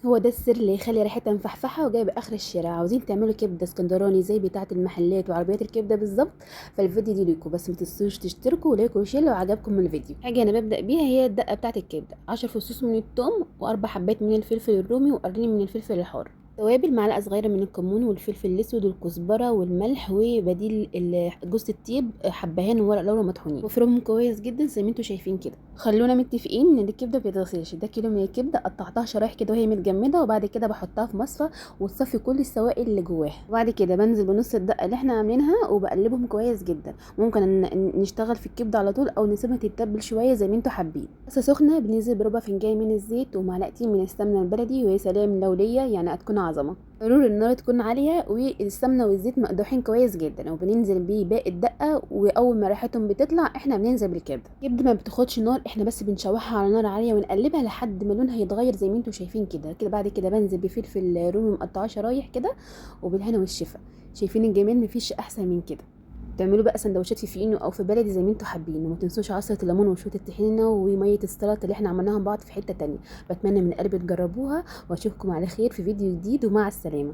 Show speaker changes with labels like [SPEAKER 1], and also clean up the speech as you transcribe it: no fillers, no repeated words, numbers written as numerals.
[SPEAKER 1] هو ده السر اللي يخلي ريحتها مفحفحه وجايبه اخر الشارع. عاوزين تعملوا كبده اسكندراني زي بتاعه المحلات وعربيات الكبده بالظبط، فالفيديو دي ليكم، بس ما تنسوش تشتركوا و like و share لو عجبكم من الفيديو. حاجة انا ببدا بيها هي الدقة بتاعه الكبده، 10 فصوص من الثوم واربع حبات من الفلفل الرومي وقرنين من الفلفل الحار. توابل معلقه صغيرة من الكمون والفلفل الاسود والكزبره والملح وبديل جوز الطيب حبهان وورق لورا مطحونين، وفرمهم كويس جدا زي ما انتم شايفين كده. خلونا متفقين ان الكبده ما بتتغسلش، ده كيلو من الكبده قطعتها شرايح كده وهي متجمده، وبعد كده بحطها في مصفى وتصفي كل السوائل اللي جواها. وبعد كده بنزل بنص الدقة اللي احنا عاملينها وبقلبهم كويس جدا. ممكن نشتغل في الكبده على طول او نسيبها تتبل شوية زي ما انتم حابين. طاسه سخنة بننزل بربع فنجان من الزيت ومعلقتين من السمنة البلدي، ويا سلام لو ليا يعني هتكون عظمه. ضروري النار تكون عالية والسمنه والزيت مقدوحين كويس جدا، وبننزل بيه باقي الدقة، واول ما ريحتهم بتطلع احنا بننزل بالكبده. الكبده ما بتاخدش نار، احنا بس بنشوحها على نار عالية ونقلبها لحد ما لونها يتغير زي ما انتم شايفين كده كده. بعد كده بنزل بفلفل رومي مقطعاه شرايح كده، وبالهنا والشفا. شايفين الجمال؟ مفيش احسن من كده. تعملوا بقى سندوتشات في فينو او في بلدي زي ما انتم حابين، وما تنسوش عصره الليمون وشوية الطحينه ومية السلطة اللي احنا عملناها مع بعض في حتة تانية. بتمنى من قلبي تجربوها، واشوفكم على خير في فيديو جديد، ومع السلامة.